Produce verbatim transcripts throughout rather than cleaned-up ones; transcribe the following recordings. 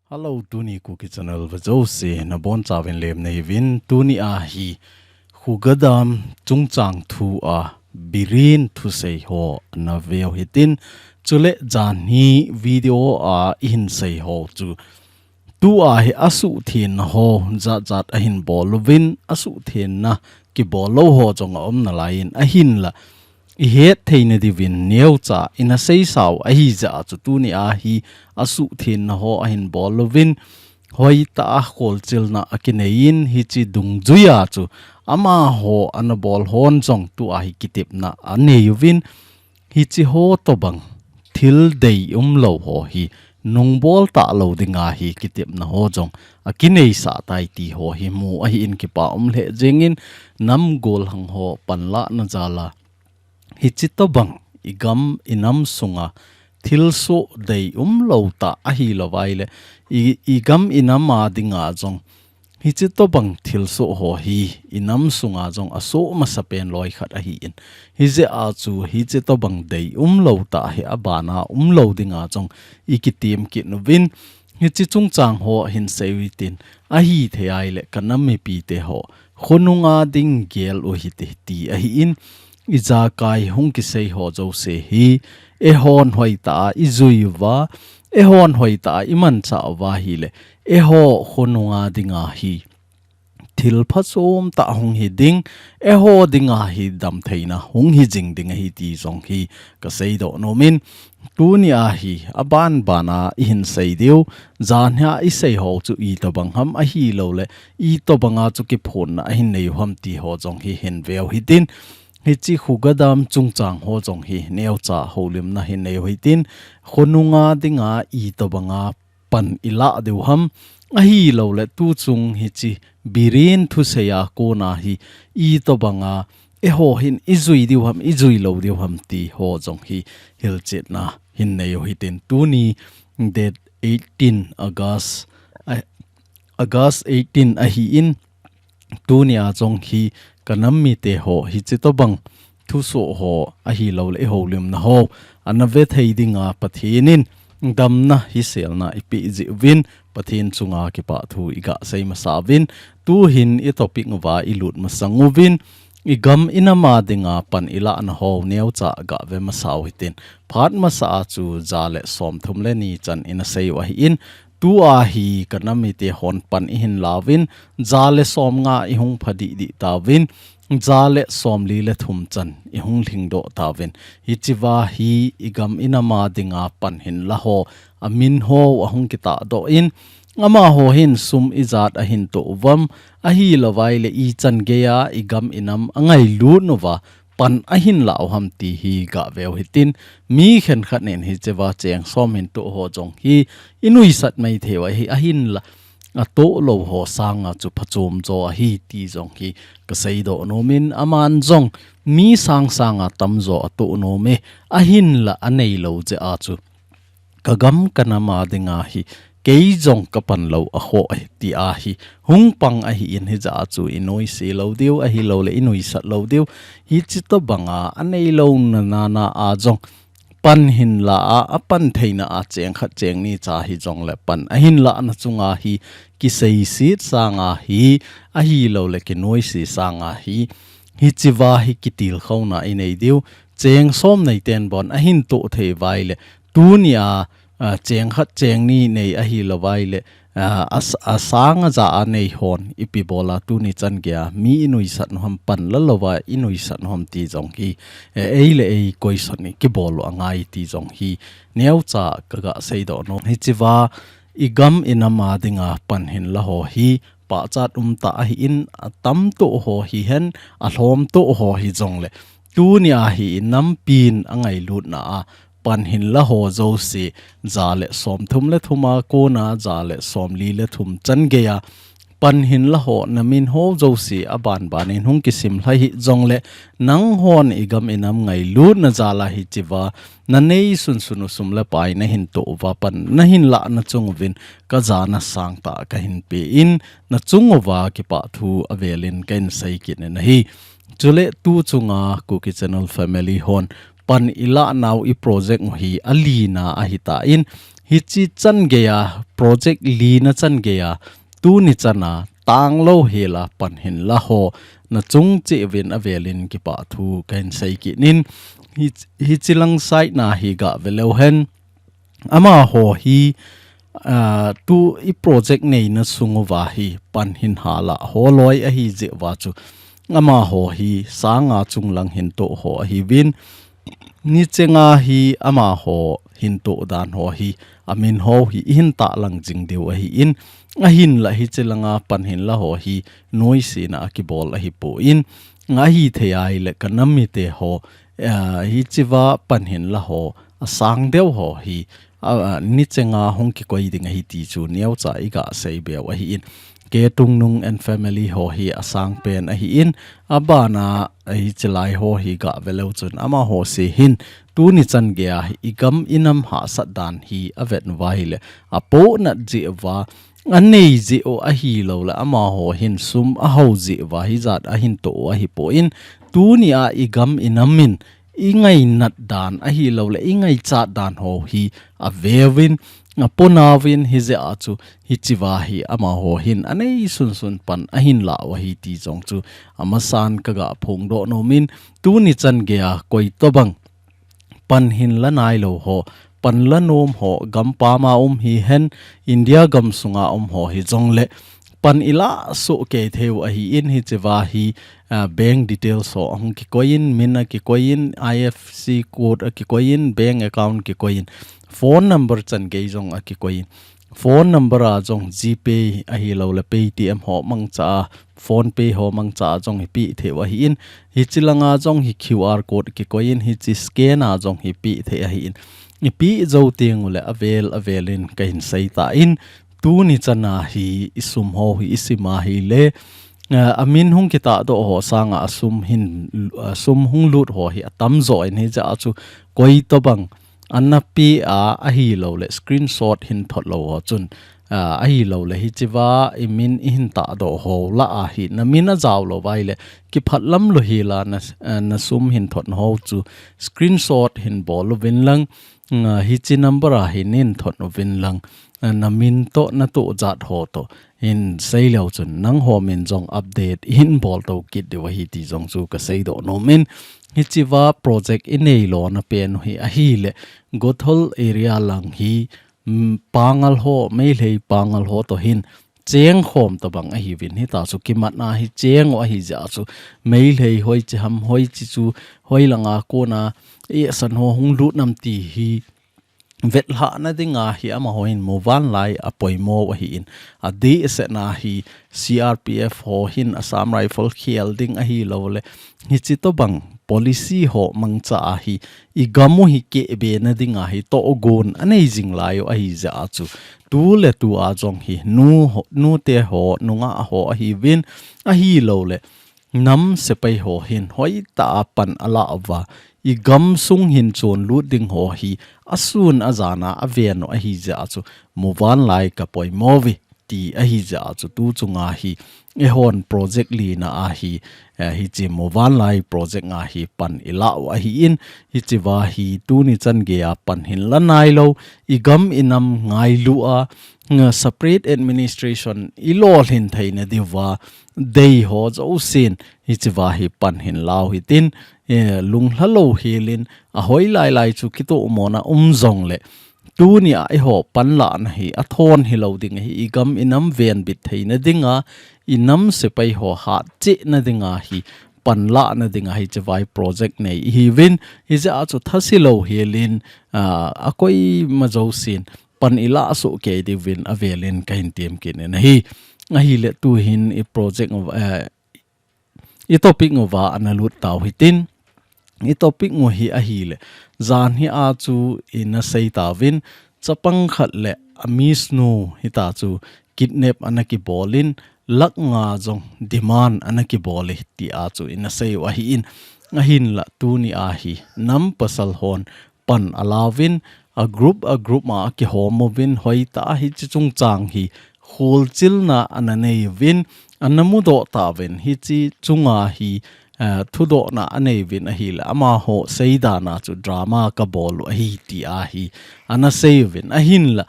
Hello, tuni Kuki Channel vejouse nabonchauvin lemna hiuvin, tuni a hi Khuga Dam chungchang thu a Biren thusei ho naveu hitin, chule janhi video a ihin sei ho chu tua hi asuhthenna ho jatjat ahin bol uvin, asuhthenna kibol lou ho jong aum nalaiyin, ahinla ihet theina diuvin neocha ina seisau ahijeh a chu tuni a hi asuhthenna ho ahin bol uvin, hoitah a kholchilna akineiyin, hiche dungjuia chu amaho ana bol hon jong tua hi kitepna anei uvin, hiche ho tobang thil deium lou ho hi nungbol talou dinga hi kitepna ho jong akineisah tai ti ho hi mu ahin, kipa um lheh jengin, nam golhang ho panlahna jal a hiche tobang igam inam sunga thilsoh deium lou tah ahilou vaile, i, igam inam a dinga jong hiche tobang thilsoh ho hi inam sunga jong asoh masapen loi khat ahin. Hijeh a chu hiche tobang deium lou tah hi abana umlou dinga jong ikitem kit uvin, hiche chungchang ho hin sei uhitin, ahithei ahile kanam mipite ho khonunga ding gel u hite ti ahin, ijakai hung kisei ho jouse hi eihon hoitah a ijui uva, eihon hoitah a imanchah uva ahile, eiho khonunga dinga hi thil phachom tah hung hiding, eiho dinga hi damtheina hung hijing ding ahi ti jong hi kaseidoh nomin, tuni a hi abanbana ihin sei diu, janhia isei ho chu itobang ham ahiloule, itobanga chu kiphonna ahin neiu ham ti ho jong hi hin veu hitin, hiche Khuga Dam chungchang ho jong hi neocha houlimna hin neiu hitin, khonunga dinga itobanga pan ilah diu ham, ahiloule tuchung hiche Biren thusei a kona hi itobanga eiho hin ijui diu ham, ijui lou diu ham ti ho jong hi hilchetna hin neiu hitin, tuni date eighteen August, a, August eighteen ahin, tuni a jong hi kanam mite ho hiche tobang thusoh ho ahiloule ihoulimna ho ana vethei dinga Pathen in damna hiselna ipeh jeh uvin, Pathen chunga kipathu igasei masa uvin, tuhin itopic uva ilut masang uvin, igam inam a dinga pan ilahna ho neocha gave masau hitin, phat masa a chu ja le somthum le ni chan ina seiu ahin, tua hi kanam mite hon pan ihin lauvin, ja le somnga ihung pha dihdih tauvin, ja le somli le thum chan ihung lhingdoh tauvin, hichea hi igam inam a dinga pan hinla ho, amin ho ahung kitahdoh in, amaho hin sum ijat ahin toh uvam, ahilouvaile ichan geia igam inam angailut uva pan ahin lah u ham ti hi gaveu hitin, mi khenkhat in hichea cheng som hin toh ho jong hi inuisat maithei u ahi, ahinla atoh lou ho sanga chu phachom jo ahi ti jong hi kaseidoh nomin, aman jong mi sang sanga tamjo atoh nome, ahinla aneilou jeh a chu kagam kanam a dinga hi kei jong kapan lou akhoh e tia hi hung pang ahin, hijeh a chu inoise lou diu ahiloule inuisat lou diu, hiche tobanga aneilou nana a jong pan hinla a, apan theina a cheng khat cheng ni cha hijongle pan ahin lahna chunga hi kiseiset sanga hi, ahiloule kinoise sanga hi, hichea hi kitilkhouna inei diu, cheng som neiten bon ahin toh thei uvaile, tunia, a, cheng khat cheng ni nei ahilouvaile, a, as-, asang aja a nei hon ipi bola tuni chan geia mi inuisat u ham, pan la louva inuisat u ham ti jong hi, e, ei le ei question ikibol u angai ti jong hi neocha kagaseidoh nom. Hichea igam inam a dinga pan hinla ho hi pachat umtah ahin, atamtoh ho hihen, alhomtoh ho hijongle, tunia hi nampin angailutna a pan hinla ho jouse, ja le somthum le thum a kona ja le somli le thum chan geia pan hinla ho namin ho jouse abanbanin hung kisim lhai hijongle, nanghon igam inam ngailutna jal a hichea nanei sunsun u sum le pai nahin toh uva pan nahin lahna chung uvin kajana sangtah kahin pe in, nachung uva kipathu avelin kahin sei kit in ahi. Chule tuchunga Kuki Channel family hon pan ilah nau i project u hi alina ahitan, hichi chan geiya project lina chan geiya tuni chana tanglou hela pan hinla ho nachung cheh uvin avelin kipah thu kahin sei kit in, hi, hichi lang side na hi gah ve leu hen. Amaho hi, ah, tu i project neina sung uva hi pan hin hala ho loi ahi jeh uva chu. Amaho hi sanga chung lang hin toh ho ahiuvin. Nichenga hi amaho hin toh dan ho hi amin ho hi i hin tahlang jing diu ahin. Ahinla hichi langa pan hinla ho hi noise na akibol ahipon. Ahithei ahile ka nam mite ho, ah, hichiva pan hinla ho asang deu ho hi, a, a, nichenga hung kikoi ding ahi ti chu neocha i gah sei beu ahin. K Tungnung and family ho hi asang pen ahin, abana hichi lai ho hi gah ve leu chun amaho se hin tuni chan geiya hi i gam i nam hahsat dan hi avet uva ahile apohnat jeh uva, anei jeh u ahilou le amaho hin sum ahao jeh uva hijat ahin toh u ahipon, tunia i gam i nam in i ngainat dan ahilou le i ngaichat dan ho hi aveuvin, aponauvin, hijeh a chu hichiva hi amaho hin anei sunsun pan ahin lah u ahi ti jong chu amasan ka gah phongdoh nom in, tuni chan geiya koi tobang pan hinla nailou ho, pan la nom ho, gampam a um hihen, India gam sunga um ho hijongle pan ilah soh kei thei u ahin, hichiva hi, ah, bank details ho ahung kikoi in, min akikoi in, I F S C code akikoi in, bank account kikoi in, phone number chan gei jong akikoi in, phone number a jong GPay ahilou le Paytm ho mangcha a, PhonePe ho mangcha a jong hi peh thei u ahin, hichi langa jong hi Q R code kikoi in, hichi scan a jong hi peh thei ahin. I peh jou teng u le avel avel in kahin sei tan, tuni chana hi i sum ho hi i sim ahile, ah, amin hung kitahdoh ho sanga asum hin, asum hung lut ho hi atam jo in, hijeh a chu koi tobang ana pe a ahilou le screenshot hin thot lou ho chun, ah, ahilou le hichiva i min i hin tahdoh ho lah a hi na min ajao lou uva ahile kiphat lam lou hela na, ah, na sum hin thot ho chu screenshot hin bol uvin lang, ah, hichi number a hin hin thot uvin lang, ah, na min toh na toh jat ho toh hin sei leu chun nangho min jong update i hin bol to kit diu ahi ti jong chu ka seidoh nom in, hichiva project i neilona pen u hi ahile Gothol area lang hi, mm, Pangal ho, Meitei Pangal ho toh hin cheng khom tobang ahiuvin, hita chu kimatna hi cheng u ahi jeh a chu Meitei hoiche ham hoiche chu hoi langa kona eisan ho hung lut nam ti hi vetlhahna dinga hi amaho hin muvanlai apoimo u ahin, adehsetna hi C R P F ho hin Assam Rifle khel ding ahilou le hichi tobang policy ho mangcha a hi i gam u hi kehbena dinga hi tohgon anei jing lai u ahi jeh a chu tu le tu a jong hi nu ho, nute ho, nungah ho ahiuvin, ahilou le nam sepai ho hin hoitah a pan alah uva, i gam sung hin chon lut ding ho hi asun ajan a aven u ahi jeh a chu muvanlai ka poimo uve ti ahi jeh a chu tu chunga hi eihon project lina a hi, eh, hichi muvanlai project nga hi pan i lah u ahin, hichiva hi tuni chan geiya pan hin la nailou, i gam i nam ngailu a, nga separate administration i lolhin theina diuva dei ho jousen hichiva hi pan hin la u hitin, eh, lunglha lou helin ahoi lailai chu kitohmona um jongle, tunia eiho panlahna hi athon hilou ding ahi, i gam i nam venbit theina dinga, i nam sepai ho hatchehna dinga hi panlahna dinga hichiva hi project nei ihiuvin, hijeh a chu thase lou helin, ah, akoima jousen pan i lah soh kei diuvin avelin kahin tem kit in ahi. Ahile tuhin i project, eh, i topic uva ana lut tau hitin, i topic u hi ahile, jan hi a chu ina sei tauvin, chapang khat le a miss nu hita chu kidnap ana kibolin, lakh nga jong demand ana kibol e ti a chu ina sei u ahin, ahinla tunia hi nam pasal hon pan alauvin, a group a group ma akihom uvin, hoitah a hichi chungchang hi kholchilna ana nei uvin, ana mudoh tauvin, hichi chunga hi, eh, thudohna anei uvin ahile, amaho seidan a chu drama kabol u ahi ti ahi, ana sei uvin ahinla.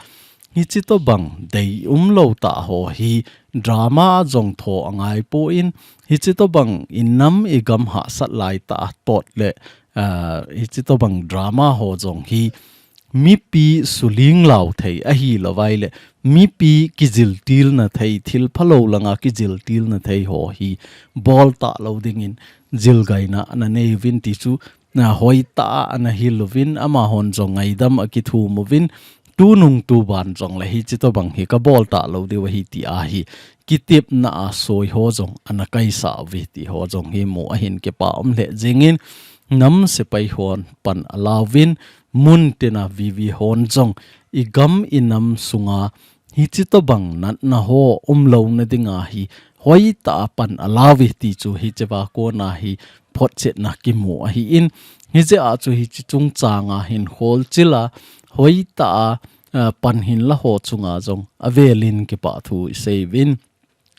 Hichi tobang dei umlou tah ho hi drama jong tho angai pon, hichi tobang inam igam hahsat lai tah a tot le, eh, hichi tobang drama ho jong hi mipi suling lau thei ahilou vai le, mipi kijiltilna thei, thil phalou langa kijiltilna thei ho hi bol talou dingin jilgaina ana nei uvin ti chu, na hoitah a ana hil uvin, amahon jong ngaidam akithum uvin, tunung tuban jong le hichi tobang hi kabol talou diu ahi ti ahi, kitepna a soi ho jong ana kaisa uve ti ho jong hi mu ahin kipa um lheh jingin, nam sepai hon pan alauvin, mun tina vivi hon jong igam inam sunga hichi tobang natna ho umlouna dinga hi hoitah a pan alauve ti chu hichi va kona hi photchetna kimu ahin, hijeh a chu hichi chungchanga hin kholchil a hoitah a, eh, pan hin la ho chunga jong avelin kipa thu isei uvin.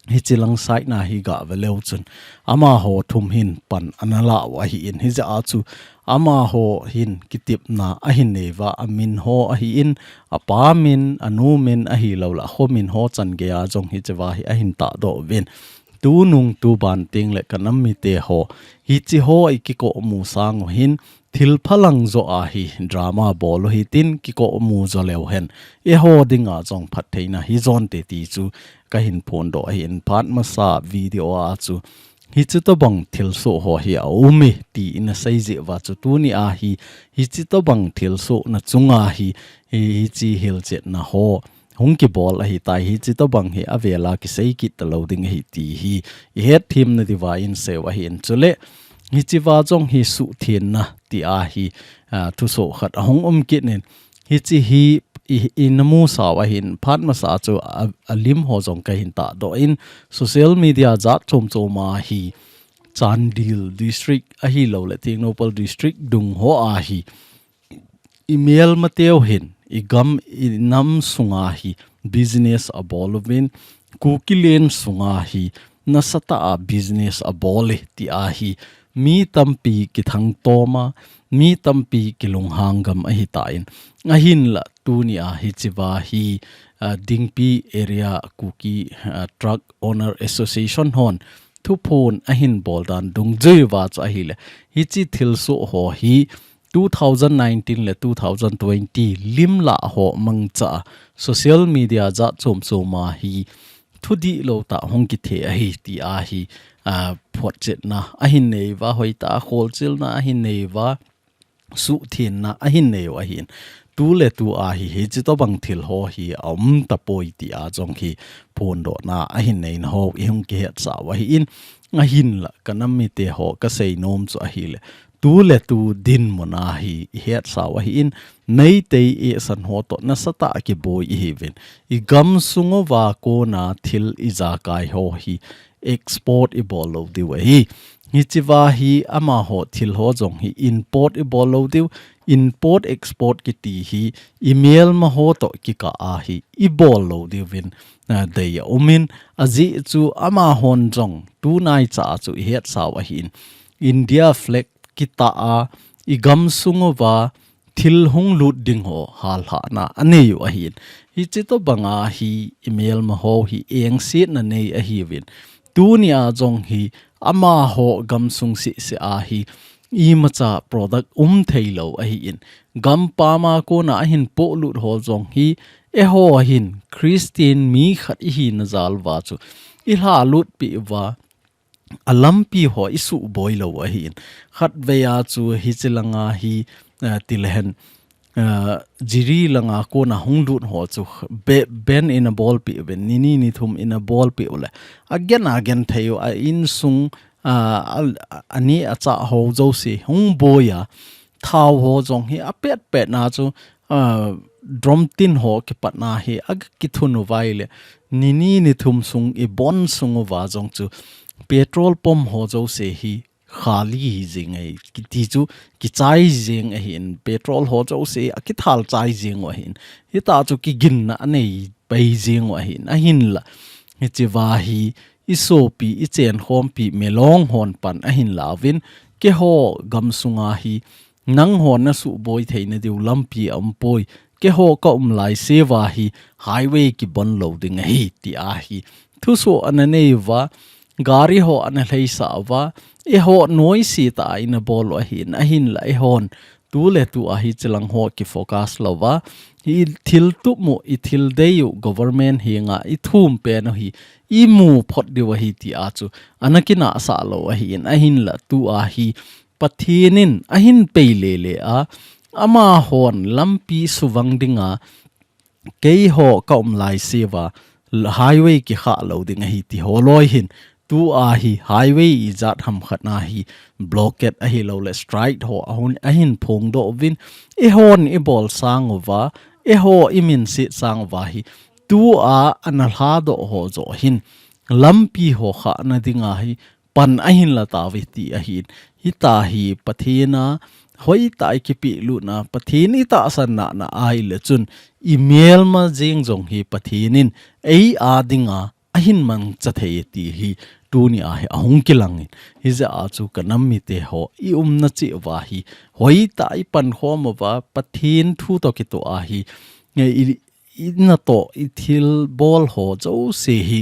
Hichi lang side na hi gave leu chun amaho thum hin pan ana la u ahin, hijeh a chu amaho hin kitepna ahin nei uva, amin ho ahin, apa min, anu min ahilou le, akho min ho chan geiya jong hichi va hi ahin tahdoh uvin. Tunung tuban teng le kanam mite ho, hichi ho ikikomu sang u hin, thil phalang jo a hi drama bol u hitin kikomu jo leu hen, eiho dinga jong phattheina hijonte ti chu kahin phondoh ahin, phat masa video a chu hichi tobang thilsoh ho hi aum e ti ina sei jeh uva chu tuni a hi hichi tobang thilsohna chunga hi, hi, hichi hilchetna ho hung kibol ahitai, hichi tobang hi avela kisei kit talou ding ahi ti hi ihet themna diuva insei u ahin. Chule hichi va jong hi suhthenna ti ahi, ah, thusoh khat ahung um kit in, hichi hi i, ina musa u ahin, phat masa chu a, alim ho jong kahin tahdoh in, social media jat chom chom a hi Chandel district ahilou le Tengnoupal district dung ho a hi imelmateu hin igam inam sunga hi business abol uvin, Kuki len sunga hi nasatah a business abol e ti ahi, mi tampi kithang toma, mi tampi kilunghang gam ahitan, ahinla tuni a hichi va hi, ah, Dingpi area Kuki, ah, Truck Owner Association hon thuphon ahin bol dan dungjui uva chu ahile, hichi thilsoh ho hi two thousand nineteen le two thousand twenty lim lah ho mangcha a social media jat chom chom a hi thudihlou tah hung kithe ahi ti ahi, ah, photchetna ahin nei uva, hoitah a kholchilna ahin nei uva, suhthenna ahin nei u ahin. Tu le tu a hi hichi tobang thil ho hi aum tapoi ti a jong hi phondohna ahin neina ho ihung kihetsah u ahin, ahinla kanam mite ho kasei nom chu ahile, tu le tu dinmun a hi ihetsah u ahin, Meitei eisan ho toh nasatah a kiboi ihiuvin, igam sung uva kona thil ijakai ho hi export ibol lou diu ahi. Hichi va hi amaho thil ho jong hi import ibol lou diu, import export kiti hi imelma ho toh kikah a hi ibol lou diuvin, ah, dei aumin, ajeh chu amahon jong tunaicha a chu ihetsah u ahin, India flag kitah a igam sung uva thil hung lut ding ho halhahna anei u ahin. Hichi tobang a hi imelma ho hi engsetna nei ahiuvin. Tuni a jong hi amaho gamsung seh seh a hi imacha product um theilou ahin. Gampam a kona ahin polut ho jong hi eiho hin Christian mi khat ihina jal uva chu ilhalutpeh uva, alampi ho isuhboi lou ahin. Khatvei a chu hichi langa hi, eh, tilehen, eh, Jiri langa kona hung lut ho chu be-, ban ina bolpeh uvin, nini nithum ina bolpeh u le, agen agen thei u a insung, ah, a, a, aneh achah ho jouse hung boi a, thao ho jong hi apet pet na chu, ah, drum tin ho kipatna hi akithun uva ahile, nini nithum sung ibon sung uva jong chu petrol pump ho jouse hi khali hijeng ahi, kiti chu kichai jeng ahin, petrol ho jouse akithal chai jeng u ahin, hitah chu kiginna anei pai jeng u ahin, ahinla hichi va hi i sopi, i chenkhompi, melong hon pan ahin lauvin, keiho gamsunga hi, nangho nasuhboi theina diu lampi aumpoi, keiho ka um laiseuva hi, highway kibon lou ding ahi, tia hi. Thusoh ana neiuva, gari ho ana lheisah uva, eiho noise tah a ina bol u ahin, ahinla eihon, tuletu a hichilang ho kifocus louva, i thil tup u, i thil dei u, government henga i thum pen u hi, i mu phot diu ahi tia chu, ana kinahsah lou ahin, ahinla tua hi, Pathen in ahin pei lele a, amahon lampi suvang dinga, keiho ka um laiseuva, highway kikhah lou ding ahi ti holoi hin, tua hi highway ijat ham khat na hi, blockade ahilouleh strike ho ahun, ahin phongdoh uvin, eihon i bol sang uva, eiho i minset sang uva hi, tua ana lhadoh ho joh hin, lampi ho khahna dinga hi, pan ahin la tauve ti ahin. Hitia hi Pathen a, hoitah a i kipehlutna, Pathen i tahsan nana ahile chun, i melma jeng jong hi Pathen in, ei a dinga, ahin mangcha thei ti hi, tuni a hi ahung kilangin. Hijeh a chu ka nam mite ho, i umna cheh uva hi, hoitah a i pankhom uva, Pathen thu toh kitoh a hi, i, i natoh, i thilbol ho jouse hi,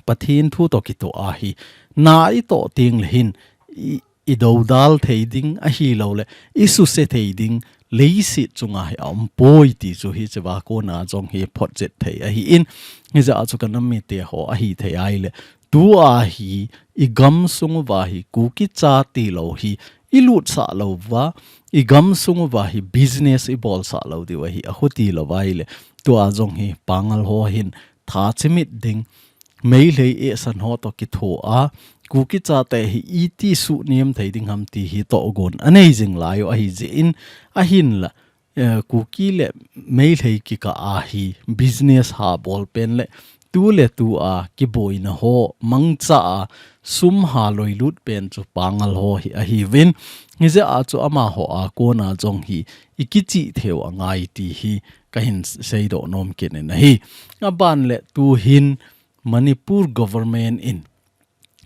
Pathen thu toh kitoh a hi, na i toh teng le hin, i, i dodal thei ding ahilouleh, i suse thei ding, leiset chunga hi aumpoi ti chu hichea kona jong hi photchet thei ahin, hijeh a chu ka nam mite ho ahithei ahile, tua hi, i gamsung uva hi, Kuki chate lou hi, i lutsah lou uva, i gamsung uva hi, business i bolsah lou diu ahi, akhuti lou uva ahile, tua jong hi, Pangal ho hin, tha chimit ding, Meitei esan ho toh kithoa, Kuki chate hi iti suhnem thei ding ham ti hi tohgon anei jing lai u ahi jeh in, ahinla, eh, Kuki le Meitei kikah a hi business ha bol pen le tuletu a kiboina ho mangcha a sum ha loilut pen chu Pangal ho hi ahiuvin, hijeh a chu amaho a kona jong hi i kichih theiu angai ti hi kahin seidoh nom kit in ahi. Aban le tuhin Manipur government in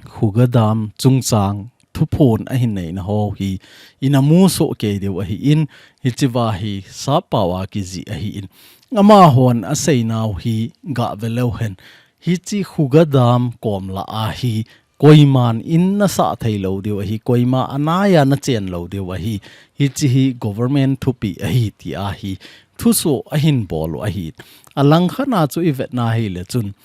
Khuga Dam chungchang thuphon ahin neina ho hi ina musoh kei diu ahin, hichea hi sappao a kijih ahin. Amahon aseinau hi gah ve leu hen. Hiche Khuga Dam kom lah a hi koiman in nasah thei lou diu ahi, koima anai a nachen lou diu ahi. Hiche hi government thupeh ahi tia hi thusoh ahin bol u ahi. Alangkhat a chu i vetna ahile chun,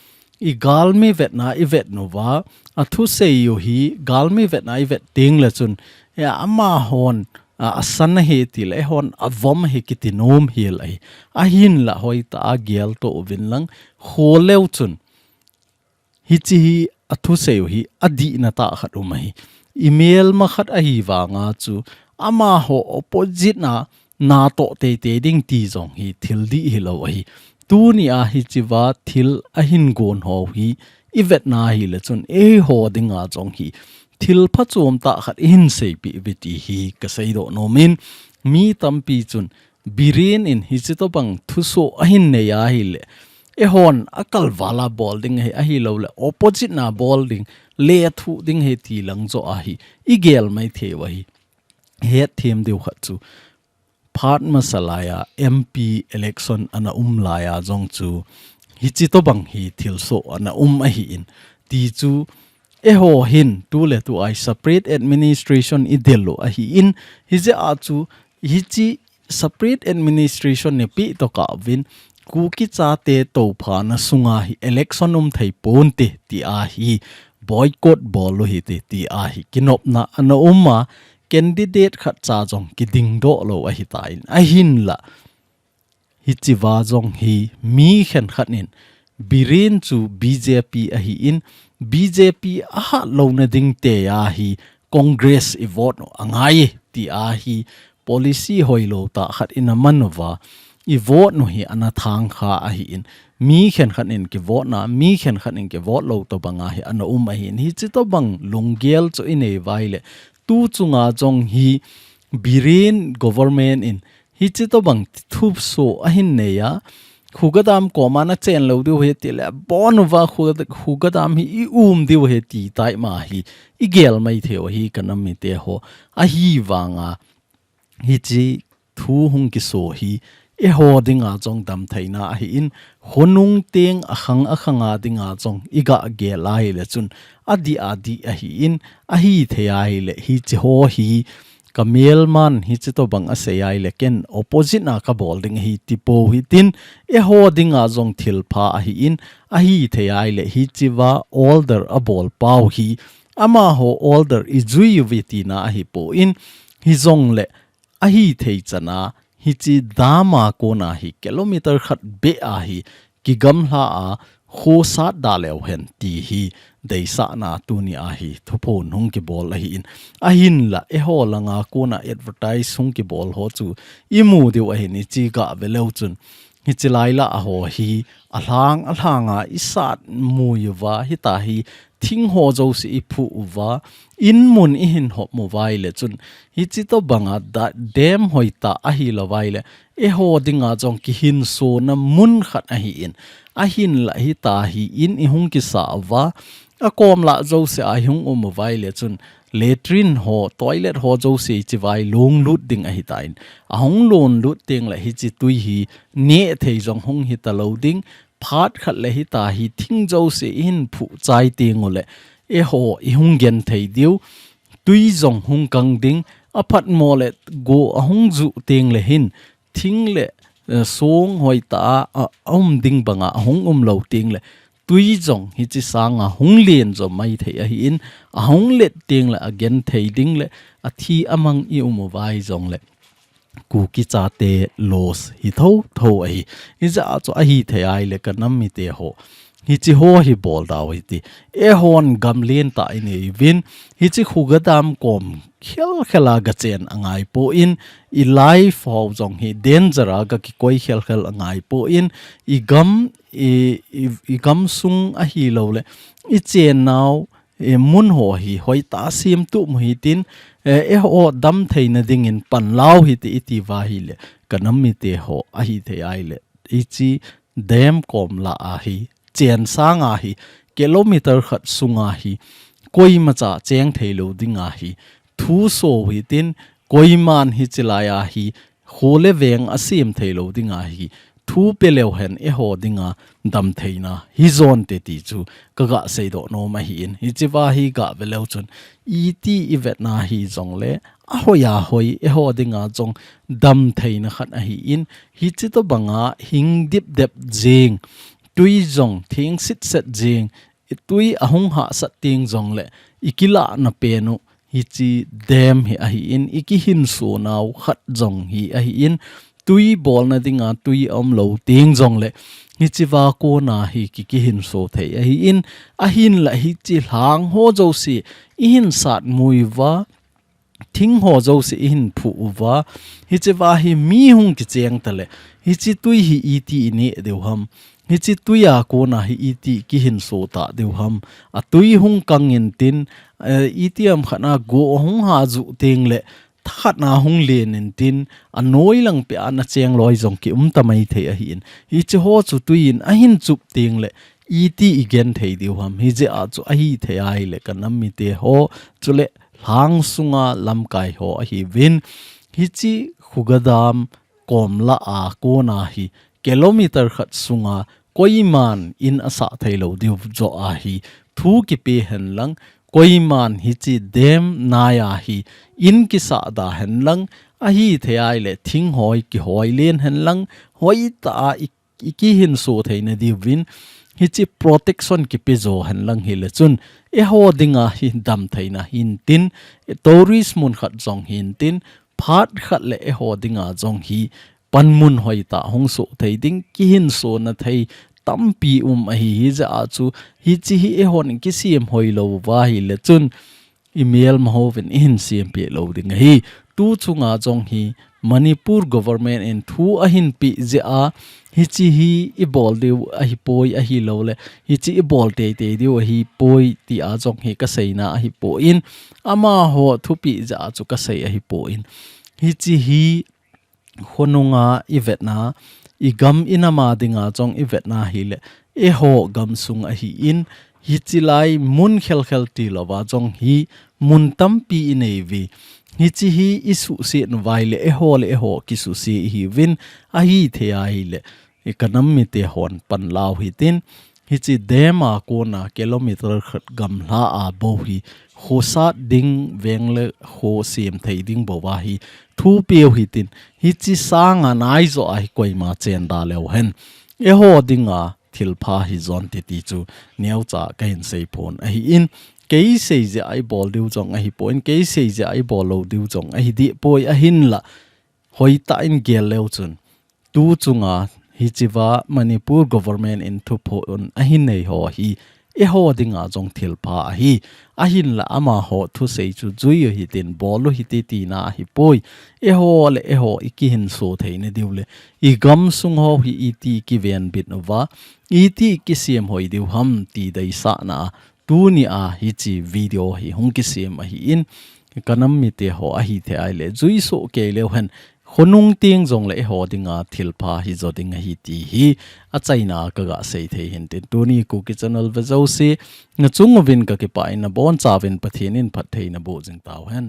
i galmi vetna i vet uva, athusei u hi galmi vetna i vet teng le chun, e, amahon, a, asan ahi ti le, eihon avom ahi kiti nom hel ahi. Ahinla hoitah a geltoh uvin lang, kholeu chun, hiche hi athusei u hi adihna tah khat um ahi. I melma khat ahi vanga chu, amaho opposite na natoh teitei ding ti jong hi thil dih hilou ahi. Tuni a hichea thil ahin gon ho hi i vetna ahile chun eiho dinga jong hi thil phachom tah khat ihin seipeh uve ti hi kaseidoh nom in, mi tampi chun Biren in hiche tobang thusoh ahin nei ahile, eihon akalval a bol ding ahi, ahilouleh opposite na bol ding, lethuh ding ahi ti lang joh ahi, i gel maithei u ahi. Hetthem diu khat chu, phat masa lai a M P election ana um lai a jong chu, hiche tobang hi thilsoh ana um ahin, ti chu, eiho hin tuletu a hi separate administration i del u ahin, hijeh a chu, hiche separate administration neipeh tokah uvin, Kuki chate tophana sunga hi election um thei ponte tia hi boycott bol u hite tia hi kinopna ana um a, candidate khat cha jong kidingdoh lou ahitan, ahinla hichea jong hi mi khenkhat in Biren chu B J P ahin, B J P ahat louna ding tia hi Congress i vote u angai tia hi policy hoilou tah khat ina man uva, i vote u hi ana thangkha ahin, mi khenkhat in kivote na, mi khenkhat in kivote lou tobang a hi ana um ahin, hiche tobang lunggel chu i nei uva ahile, tu chunga jong hi Biren government in hiche tobang thusoh ahin nei a, Khuga Dam koma nachen lou diu ahi tile, abon uva Khuga, Khuga Dam hi i um diu ahi ti tai ma hi, i gel mai thei u ahi ka nam mite ho. Ahivanga, hiche thu hung kiso hi, eiho dinga jong damtheina ahin, khonung teng akhang akhanga dinga jong i ga gel ahile chun, adih adih ahin, ahithei ahile, hiche ho hi, ka melman hiche tobang asei ahile, ken opposite na kabol ding ahi tipou hitin, eiho dinga jong thilpha ahin, ahithei ahile, hichea order abol pau hi, amaho order i jui uve tina ahipoi, hijongle, ahithei chana, hiche dam a kona hi kilometer khat beh a hi, kigamla a, khosat da leu hen ti hi, deisahna tuni a hi, thuphon hung kibol ahin. Ahinla, eiho langa kona advertise hung kibol ho chu, i mu diu ahin hiche ga ve leu chun. Hiche laila a ho hi, alhang, alhanga i sat mui uva, hita hi, thing ho jouse i phu uva, in mun i hin hop uva ahile chun, hiche tobanga da dam hoitah ahilou ahile, eiho dinga jong kihinsona mun khat ahin, ahinla hita hi in i hung kisa uva, akom lah jouse a i hung um uva ahile chun, latrine ho, toilet ho jouse hichea i lunglut ding ahitan. Ahung lunglut tengle hiche tui hi, nehthei jong hung hita lou ding, phat khat le hita hi thing jouse i hin phu chai teng ule, eiho i hung genthei diu, tui jong hung kang ding, aphat mo le go ahung ju tengle hin, thing le, eh, song hoitah a, a, aum ding banga ahung um lou tengle, tui jong hiche sanga hung len jo mai thei ahin, ahung let tengle agenthei ding le, athi amang i um uva hijongle, Kuki chate loss hi thotho ahi. Hijeh a chu ahithei ahile ka nam mite ho, hiche ho hi bol dau hiti. Eihon gam lentah i nei uvin, hiche Khuga Dam kom khelkhel a gachen angaipon, i life ho jong hi danger a gakikoi khelkhel angaipon, i gam, i, i, i gamsung ahilouleh, i chennau, eh, mun ho hi hoitah a semtup u hitin, eh, eiho damtheina dingin panla u hite iti uva ahile, ka nam mite ho ahithei ahile, hiche dam kom lah a hi, chen sanga hi, kilometer khat sunga hi, koimacha cheng theilou dinga hi, thuso u hitin, koiman hiche lai a hi, kho le veng asem theilou dinga hi, thu pe leu hen eiho dinga damtheina hijonte ti chu kaga seidoh nom ahin. Hichea hi ga ve leu chun, iti i vetna hijongle, ahoi ahoi eiho dinga jong damtheina khat ahin, hiche tobanga hing dipdep jeng, tui jong theng sitset jeng, i tui ahung hahsat teng jongle, i kilahna pen u, hiche dam hi ahin, i kihinso nau khat jong hi ahin, tui bolna dinga tui aumlou teng jongle, hichea kona hi ki, kihinso thei ahin, ahinla hiche lhang ho jouse, i hin sat mui uva, thing ho jouse i hin phu uva, hichea hi mi hung kicheng tale, hiche tui hi iti i neh diu ham, hiche tui a kona hi iti kihinso ta diu ham, atui hung kang intin, eh, iti ham khat na go hung ha ju tengle, thakhat na hung len intin, anoi lang peh a na cheng loi jong ki um ta mai thei ahin, hiche ho chu tui in ahin chup tengle, iti i genthei diu ham, hijeh a chu ahithei ahile ka nam mite ho, chule lhang sunga lamkai ho ahiuvin, hiche Khuga Dam kom lah a kona hi kilometer khat sunga koiman in asah theilou diu joh a hi thu kipe hen lang, koiman hiche dam nai a hi in kisah da hen lang, ahithei ahile thing hoi kihoi len hen lang, hoitah a i i kihinso theina diuvin, hiche protection kipe jo hen lang hile chun, eiho dinga hi damtheina hintin, tourist mun khat jong hintin, phat khat le eiho dinga jong hi panmun hoitah hung soh thei ding, kihinsona thei tampi um ahi, hijeh a chu, hiche hi eihon kisem hoilou uva ahile chun, i melma hovin i hin sempeh lou ding ahi. Tu chunga jong hi Manipur government in thu ahin peh jeh a, hiche hi i bol diu ahipoi ahilouleh, hiche i bol teitei diu ahipoi tia jong hi ka seina ahipon, amaho thupeh jeh a chu ka sei ahipon. Hiche hi khonunga i vetna, i gam i nam a dinga jong i vetna hileh, eiho gamsung ahin, hichi lai mun khelkhel tilouva jong hi mun tampi i neiuve. Hichi hi i suhset nauva ahileh, eiho le eiho kisuhset ihiuvin, ahithei ahileh, i ka nam mite hon panla u hitin, hichi dam a kona kilometer khat gamla a bou hi, khosat ding veng le kho sem thei ding bou ahi, thupeh u hitin, hichi sanga naijo ahi koima chenda leu hen. Eiho dinga thilpha hijonte ti chu neocha kahin seipon ahin, kei seijeh a i bol diu jong ahipon, kei seijeh a i bol lou diu jong ahidehpoi ahinla, hoitah in gel leu chun, tu chunga hichiva Manipur government in thuphon ahin nei ho hi, eiho dinga jong thilpha ahi, ahinla amaho thusei chu jui u hitin bol u hite tina ahipoi, eiho le eiho i kihinso theina diu le, i gamsung ho hi iti kivenbit uva, iti kisem hoi diu ham ti deisahna a, tuni a hichi video hi hung kisem ahin, ka nam mite ho ahithei ahileh, juisoh kei leu hen, khonung teng jongle eiho dinga thilpha hijo ding ahi ti hi, achaina a kaga seithei hintin tuni Kuki channel ve jouse, nachung uvin kakipah in nabonchauvin Pathen in phattheina boh jing tauhen.